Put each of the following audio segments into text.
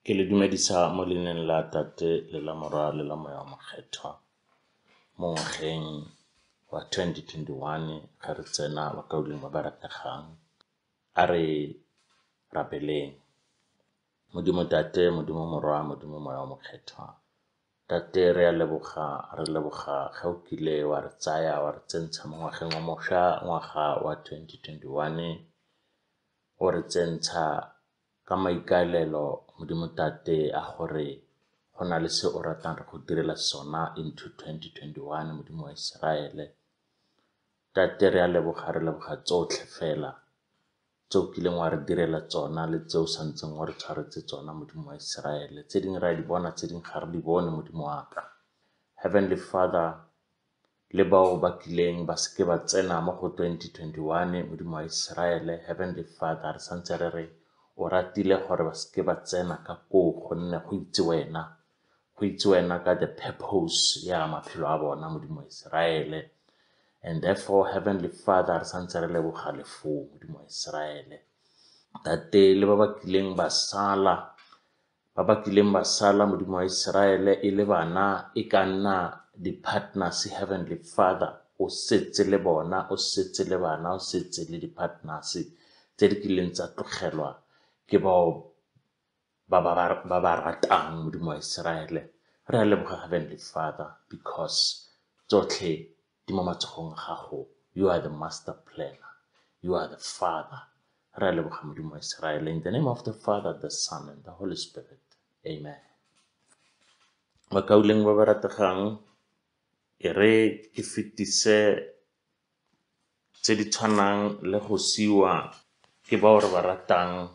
Ke le dumedisa mo leineng la Tate le la Morwa le la Moya o Mokgethwa mo ngwageng wa 2021 ge re tsena bakaulengwe ba ba rategang. A re rapeleng. Modimo Tate, Modimo Morwa, Modimo Moya o Mokgethwa. Tate re a leboga, re leboga ge o kile wa re tsaya wa re tsentsha mo ngwageng wa mošwa, ngwaga wa 2021 o re tsentsha ka maikaelelo Modimo Tate a gore go na le se o ratang re go direla sona into 2021 Modimo wa Iseraele. Tate re a leboga, re leboga tsotlhe fela tse o kileng wa re direla tsona le tse o santseng o re tshwaretse tsona Modimo wa Iseraele. Tse dingwe re a di bona, tse dingwe ga re di bone Modimo wa ka. Heavenly Father, le bao ba kileng ba seke ba tsena mo go 2021 Modimo wa Iseraele, Heavenly Father, re santse re re o ratile gore ba seke ba tsena ka koo gonne go itse wena, go itse wena ka the purpose ya maphelo a bona Modimo wa Iseraele. And therefore, Heavenly Father, re santse re leboga le foo Modimo wa Iseraele. Tate le ba ba kileng ba sala, ba ba kileng ba sala Modimo wa Iseraele e le bana e ka nna di-partners, Heavenly Father, o setse le bona, o setse le bana, o setse le di-partners tse di kileng tsa tlogelwa ke bao ba ba ratang Modimo wa Iseraele. Re a leboga Heavenly Father because tsotlhe di mo matsogong a gago. You are the master planner. You are the Father. Re a leboga Modimo wa Iseraele. In the name of the Father, the Son, and the Holy Spirit. Amen. Bakaulengwe ba ba rategang, e re ke fetise tse di tshwanang le go siwa ke bao re ba ratang.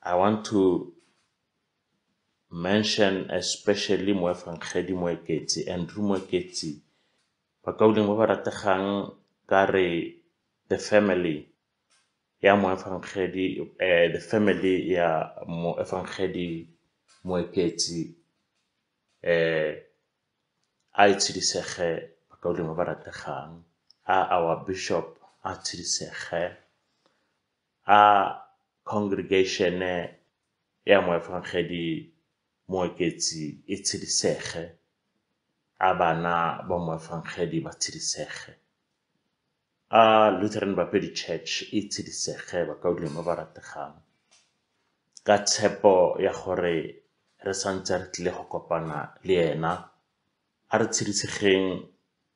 I want to mention especially Moefangedi Moeketsi, Andrew Moeketsi. Bakaulengwe ba ba rategang, ka re the family ya Moefangedi, the family ya Moefangedi Moeketsi, a e tshedisege bakaulengwe ba ba rategang, a our bishop a tshedisege, a congregation ya Moefangedi Moeketsi e tshedisege, a bana ba Moefangedi ba tshedisege, a Lutheran Bapedi Church e tshedisege bakaulengwe ba ba rategang, ka tshepo ya gore re santse re tlile go kopana le ena. A re tshedisegeng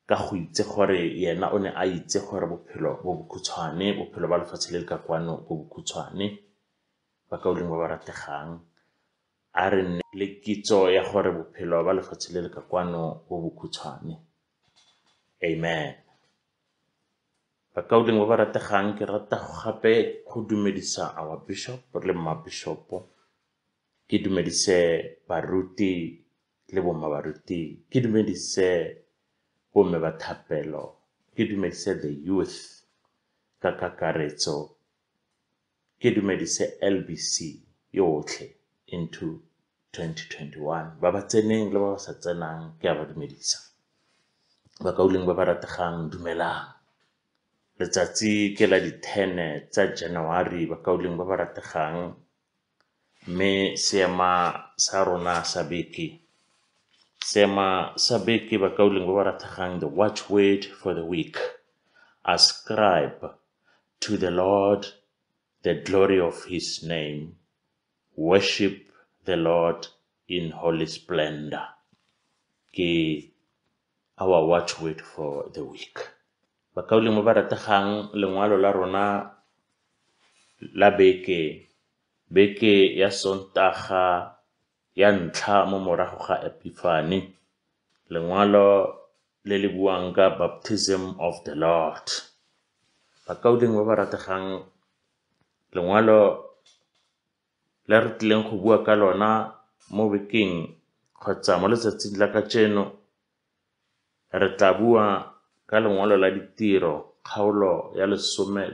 ka go itse gore yena o ne a itse gore bophelo bo bokhutshwane, bophelo ba lefatshe le le ka kwano bo bokhutshwane. Bakaulengwe ba ba rategang, a re nne le kitso ya gore bophelo ba lefatshe le le ka kwano bo bokhutshwane. Amen. Bakaulengwe ba ba rategang, ke rata gape go dumedisa our bishop le mma bishop, ke dumedise baruti le bomma baruti, ke dumedise bomme ba thapelo, ke dumedise the youth ka kakaretso, ke dumedise LBC yotlhe into 2021. Ba ba tseneng le ba ba sa tsenang ke a ba dumedisa. Bakaulengwe ba ba rategang, dumelang. Letsatsi ke la di-10 tsa January, bakaulengwe ba ba rategang, mme seema sa rona sa beke, seema sa beke bakaulengwe ba ba rategang, the watchword for the week, ascribe to the Lord the glory of his name, worship the Lord in holy splendor. Ke our watchword for the week. Bakaulengwe ba rategang, lengwalo la rona la beke, beke ya Sontaga ya ntlha mo morago ga Epiphany, lengwalo le le buang ka baptism of the Lord. Bakaulengwe ba ba rategang, lengwalo le re tlileng go bua ka lona mo bekeng kgotsa mo letsatsing la kajeno, re tla bua ka lengwalo la ditiro kgaolo ya 19,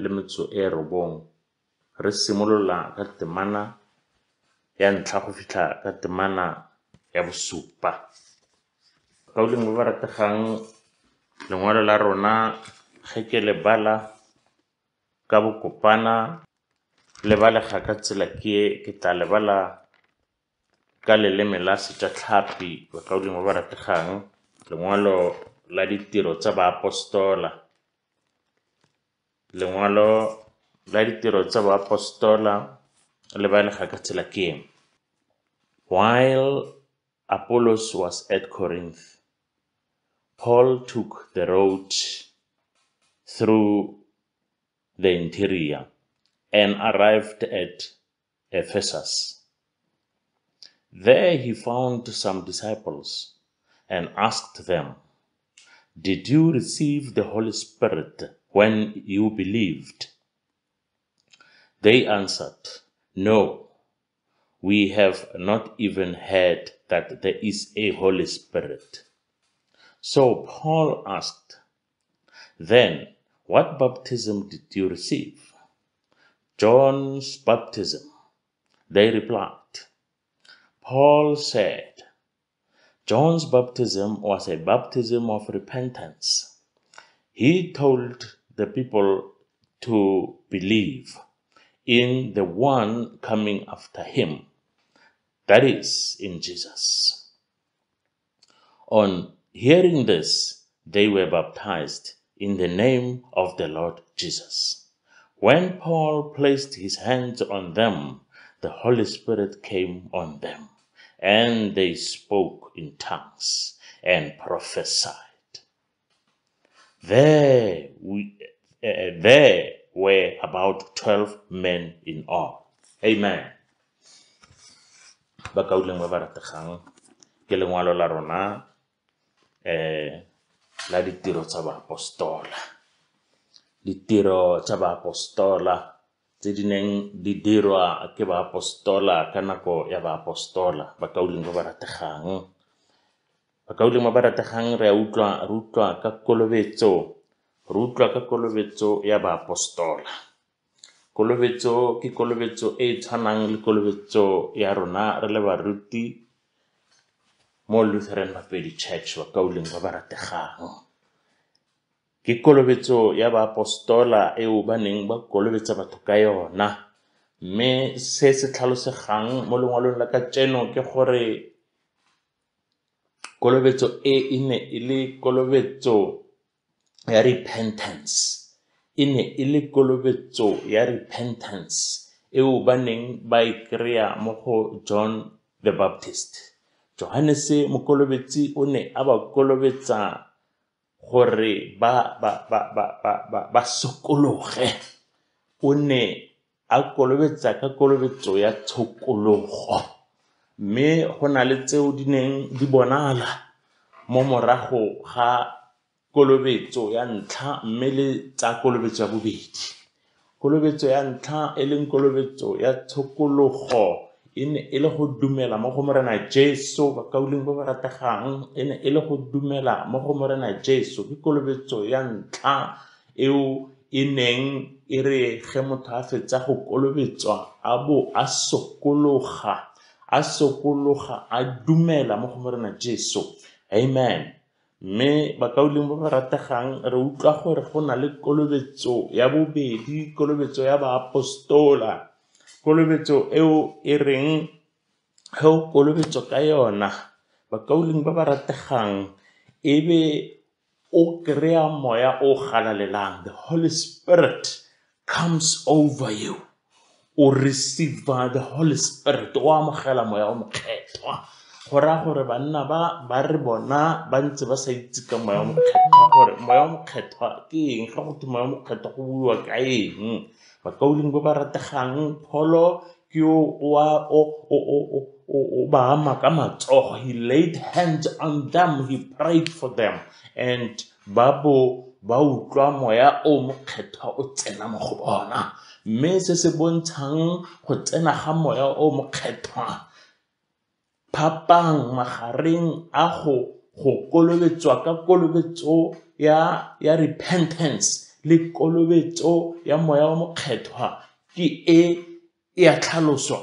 re simolola ka temana ya ntlha go fitlha ka temana ya bosupa. Bakaulengwe ba ba rategang, lengwalo la rona ge ke le bala ka bokopana le balega ka tsela ke e, ke tla le bala ka leleme la Sejatlhapi, bakaulengwe ba ba rategang, lengwalo la ditiro tsa baapostola. Lengwalo la ditiro tsa baapostola le balega ka tsela ke e. While Apollos was at Corinth, Paul took the road through the interior and arrived at Ephesus. There he found some disciples and asked them, "Did you receive the Holy Spirit when you believed?" They answered, "No, we have not even heard that there is a Holy Spirit." So Paul asked, "Then what baptism did you receive?" "John's baptism," they replied. Paul said, "John's baptism was a baptism of repentance. He told the people to believe in the one coming after him, that is, in Jesus." On hearing this, they were baptized in the name of the Lord Jesus. When Paul placed his hands on them, the Holy Spirit came on them, and they spoke in tongues and prophesied. There were about 12 men in all. Amen. Bakaulengwe ba ba rategang, ke lengwalo la rona la ditiro tsa baapostola. Ditiro tsa baapostola tse di neng di dirwa ke baapostola ka nako ya baapostola, bakaulengwe ba ba rategang. Bakaulengwe ba ba rategang, re utlwa re utlwa ka kolobetso, re utlwa ka kolobetso ya baapostola. Kolobetso ke kolobetso e e tshwanang le kolobetso ya rona re le baruti mo Lutheran Bapedi Church, bakaulengwe ba ba rategang. Ke kolobetso ya baapostola eo ba neng ba kolobetsa batho ka yona. Mme se se tlhalosegang mo lengwalong la kajeno ke gore kolobetso e e ne e le kolobetso ya repentance. E ne e le kolobetso ya repentance eo ba neng ba e kry-a mo go John the Baptist. Johannes Mokolobetsi o ne a ba kolobetsa gore ba sokologe. O ne a kolobetsa ka kolobetso ya tshokologo. Mme go na le tseo di neng di bonala mo morago ga kolobetso ya ntlha mme le tsa kolobetso ya bobedi. Kolobetso ya ntlha e leng kolobetso ya tshokologo e ne e le go dumela mo go Morena Jesu, bakaulengwe ba ba rategang, e ne e le go dumela mo go Morena Jesu. Ke kolobetso ya ntlha eo e neng e re ge motho a fetsa go kolobetswa a bo a sokologa, a sokologa a dumela mo go Morena Jesu. Amen. Mme bakaulengwe ba ba rategang, re utlwa gore go na le kolobetso ya bobedi, kolobetso ya baapostola. Kolobetso eo e reng ge o kolobetswa ka yona, bakaulengwe ba ba rategang, e be o kry-a moya o galalelang. The Holy Spirit comes over you. O receive the Holy Spirit, o amogela moya o mokgethwa. Go raya gore banna ba ba re bona ba ntse ba sa itse ka moya o mokgethwa, gore moya o mokgethwa ke eng, ga go thwe moya o mokgethwa go buiwa ka eng. Bakaulengwe ba ba rategang, Pholo ke yo o ba ama ka matsogo. He laid hands on them, he prayed for them, and ba bo ba utlwa moya o mokgethwa o tsena mo go bona. Mme se se bontshang go tsena ga moya o mokgethwa, phapang magareng a go kolobetswa ka kolobetso ya repentance le kolobetso ya moya o mokgethwa ke e ya tlhaloswa.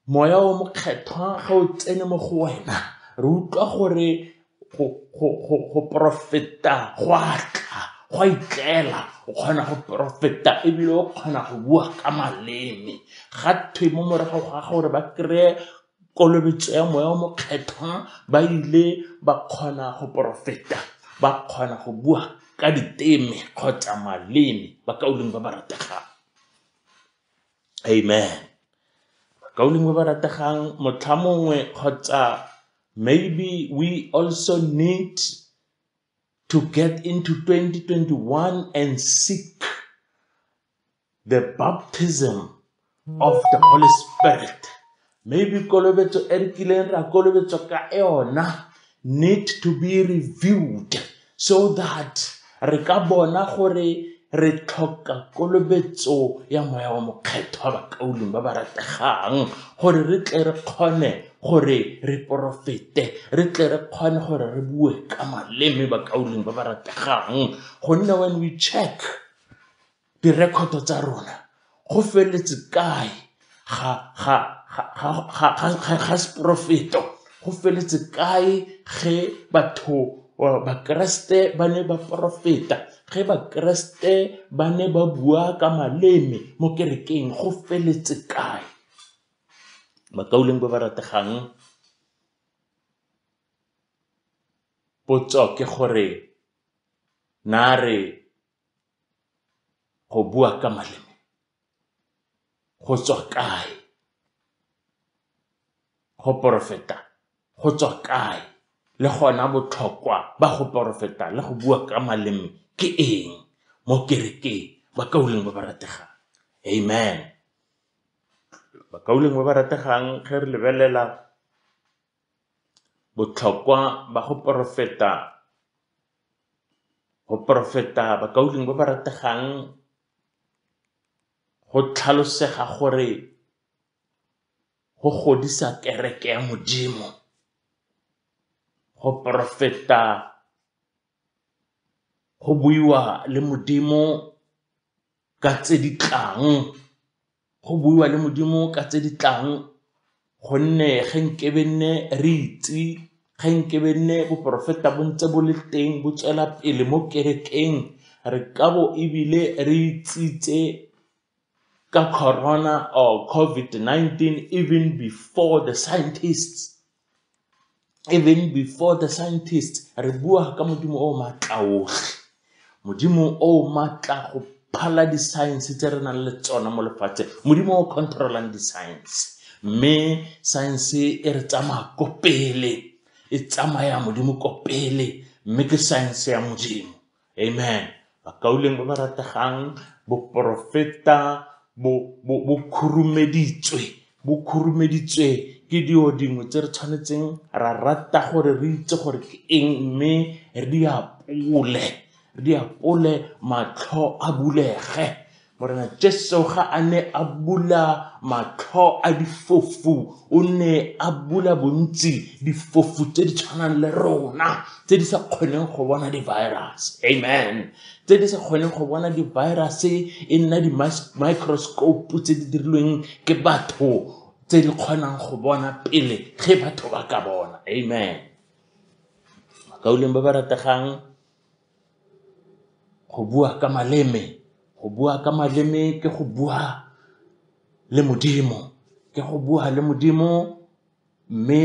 Moya o mokgethwa ga o tsene mo go wena, re utlwa gore go profeta go a tla, Go a itlela, o kgona go porofeta ebile o kgona go bua ka maleme. Ga thwe mo morago ga gore ba kry-e kolobetso ya moya o mokgethwa ba ile ba kgona go porofeta, ba kgona go bua ka diteme kgotsa maleme, bakaulengwe ba ba rategang. Amen. Bakaulengwe ba ba rategang, motlha mongwe kgotsa maybe we also need to get into 2021 and seek the baptism of the Holy Spirit. Maybe kolobetso e re kileng ra kolobetswa ka yona need to be reviewed so that re ka bona gore re tlhoka kolobetso ya moya wa mokgethwa, bakauleng ba ba rategang, gore re tle re kgone gore re porofete, re tle re kgone gore re bue ka maleme, bakauleng ba ba rategang. Gonne when we check direkoto tsa rona, go feletse kae ga seporofeto, go feletse kae ge batho bakeresete ba ne ba porofeta, ge bakeresete ba ne ba bua ka maleme mo kerekeng, go feletse kae? Bakauleng ba ba rategang, potso ke gore na re go bua ka maleme go tswa kae? Go porofeta go tswa kae? Le gona botlhokwa ba go porofeta le go bua ka maleme ke eng mo kerekeng, bakauleng ba ba rategang? Amen. Bakauleng ba ba rategang, ge re lebelela botlhokwa ba go porofeta, go porofeta bakauleng ba ba rategang, go tlhalosega gore go godisa kereke ya Modimo. Go porofeta go buiwa le Modimo ka tse di tlang, go buiwa le Modimo ka tse di tlang, gonne ge nkebe nne re itse, ge nkebe nne boporofeta bo ntse bo le teng bo tswela pele mo kerekeng, re ka bo ebile re itsitse ka corona or COVID-19 even before the scientists. Even before the scientists, re bua ka Modimo o maatla otlhe, Modimo o maatla go phala di-science tse re nang le tsona mo lefatsheng, Modimo o control-ang di-science. Mme science e re tsamaya ko pele, e tsamaya Modimo ko pele, mme ke science ya Modimo. Amen. Bakauleng ba ba rategang, boporofeta bo khurumeditswe, bo khurumeditswe ke dilo dingwe tse re tshwanetseng ra rata gore re itse gore ke eng, mme re di apole, re di apole, matlho a bulege. Morena Jesu ga a ne a bula matlho a difofu, o ne a bula bontsi difofu tse di tshwanang le rona, tse di sa kgoneng go bona di-virus. Amen. Tse di sa kgoneng go bona di-virus e nna di-microscope tse di dirilweng ke batho, tse di kgonang go bona pele ge batho ba ka bona. Amen. Bakauleng ba ba rategang, go bua ka maleme, go bua ka maleme ke go bua le Modimo, ke go bua le Modimo, mme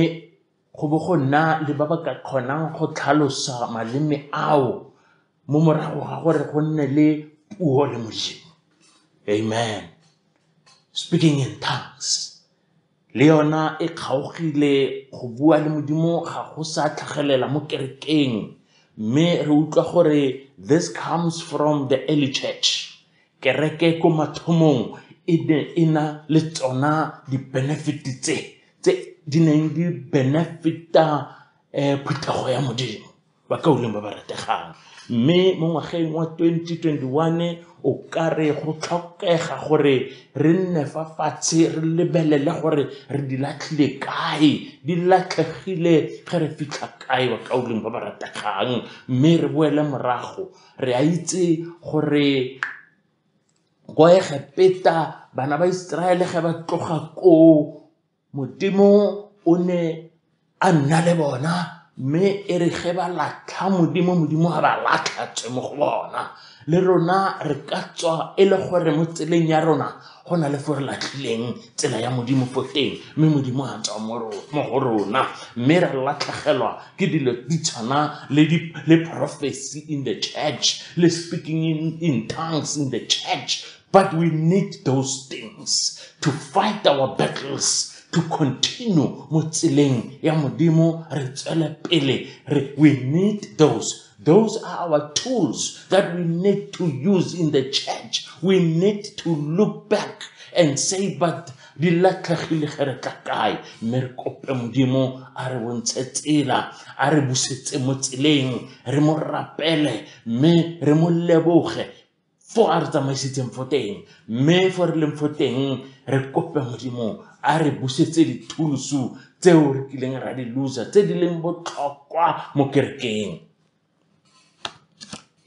go bo go nna le ba ba ka kgonang go tlhalosa maleme ao mo morago ga gore go nne le puo le Modimo. Amen. Speaking in tongues le yona e kgaogile, go bua le Modimo ga go sa tlhagelela mo kerekeng, mme re utlwa gore this comes from the early church. Kereke ko mathomong e ne e na le tsona di-benefit tse di neng di benefita phuthego ya Modimo, bakauleng ba ba rategang. Mme mo ngwageng wa 2021 o ka re go tlhokega gore re nne fa fatshe re lebelele gore re di latlhile kae, di latlhegile ge re fitlha kae, bakauleng ba ba rategang. Mme re boele morago, re a itse gore kwa Egepeta bana ba Israele ge ba tloga koo, Modimo o ne a nna le bona, Mme e re ge ba latlha Modimo, Modimo ga ba latlha tswe mo go bona. Le rona re ka tswa e le gore mo tseleng ya rona go na le fo re latlhileng tsela ya Modimo fo teng, mme Modimo a tswa mo go rona, mme re latlhegelwa ke dilo di tshwana le prophecy in the church, le speaking in tongues in the church. But we need those things to fight our battles, to continue mo tseleng ya Modimo, re tswele pele. We need those. Those are our tools that we need to use in the church. We need to look back and say, but di latlhegile ge re tla kae? Mme re kope Modimo a re bontshe tsela, a re busetse mo tseleng, re mo rapele, mme re mo leboge fo a re tsamaisitseng fo teng. Mme fo re leng fo teng, re kope Modimo a re busetse dithulusu tseo re kileng ra di loser, tse di leng botlhokwa mo kerekeng.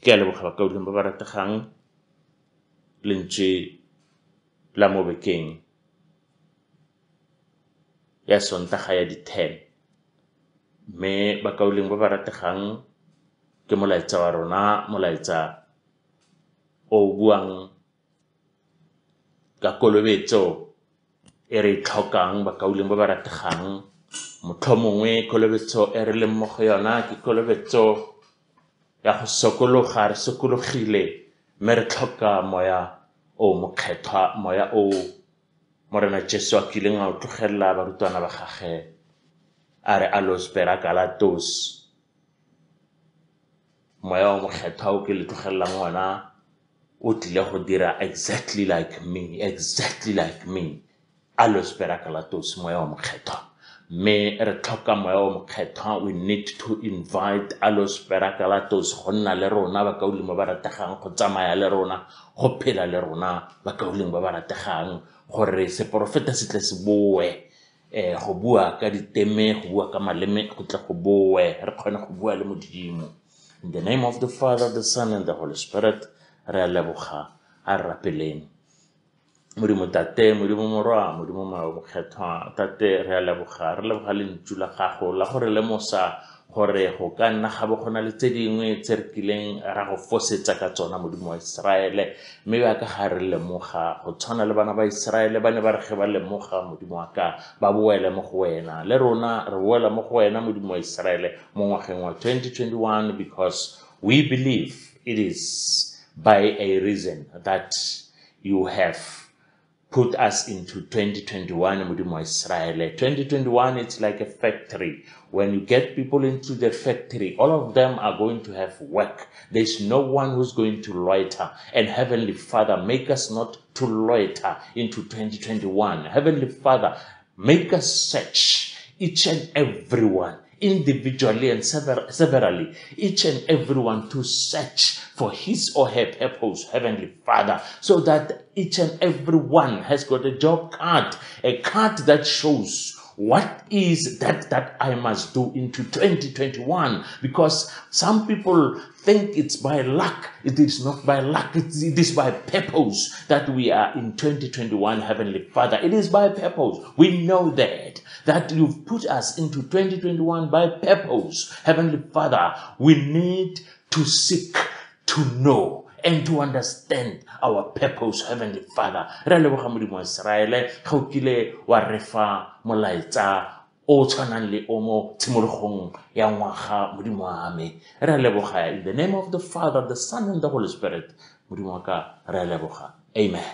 Ke a leboga bakaulengwe ba ba rategang, lentswe la mo bekeng ya Sontaga ya di-10. Mme bakaulengwe ba ba rategang, ke molaetsa wa rona, molaetsa o buang ka kolobetso e re e tlhokang, bakaulengwe ba ba rategang. Motlhomongwe kolobetso e re leng mo go yona ke kolobetso ya go sokologa, re sokologile, mme re tlhoka moya o mokgethwa, moya o Morena Jesu a kileng a o tlogelela barutwana ba gagwe, a re allos perakalatos. Moya o mokgethwa o ke le tlogelelang ona o tlile go dira exactly like me, exactly like me. Allos perakalatos, moya o mokgethwa. Mme re tlhoka moya o mokgethwa. We need to invite allos perakalatos go nna le rona, bakaulengwe ba ba rategang, go tsamaya le rona, go phela le rona, bakaulengwe ba ba rategang, gore seporofeta se tle se boe, go bua ka diteme, go bua ka maleme, go tle go boe, re kgone go bua le Modimo. In the name of the Father, the Son, and the Holy Spirit, re a leboga, a re rapeleng. Modimo Tate, Modimo Morwa, Modimo Moya o Mokgethwa, Tate, re a leboga, re leboga lentšu la gago la gore lemosa gore go ka nna ga bo go na le tse dingwe tse re kileng ra go fosetsa ka tsona, Modimo wa Iseraele, mme jaaka ga re lemoga, go tshwana le bana ba Iseraele ba ne ba re ge ba lemoga, Modimo wa ka, ba boele mo go wena. Le rona re boela mo go wena, Modimo wa Iseraele, mo ngwageng wa 2021, because we believe it is by a reason that you have put us into 2021, Modimo wa Iseraele. 2021, it's like a factory. When you get people into the factory, all of them are going to have work. There's no one who's going to loiter. And Heavenly Father, make us not to loiter into 2021. Heavenly Father, make us search each and every one, individually and severally, each and everyone to search for his or her purpose, Heavenly Father, so that each and every one has got a job card, a card that shows what is that that I must do into 2021. Because some people think it's by luck. It is not by luck. It is by purpose that we are in 2021, Heavenly Father. It is by purpose. We know that you've put us into 2021 by purpose. Heavenly Father, we need to seek to know and to understand our purpose, Heavenly Father. Re leboga Modimo wa Iseraele, ga o kile wa re fa molaetsa o tshwanang le o mo tshimologong ya ngwaga, Modimo wa me. Re leboga in the name of the Father, the Son, and the Holy Spirit. Modimo wa ka, re leboga. Amen.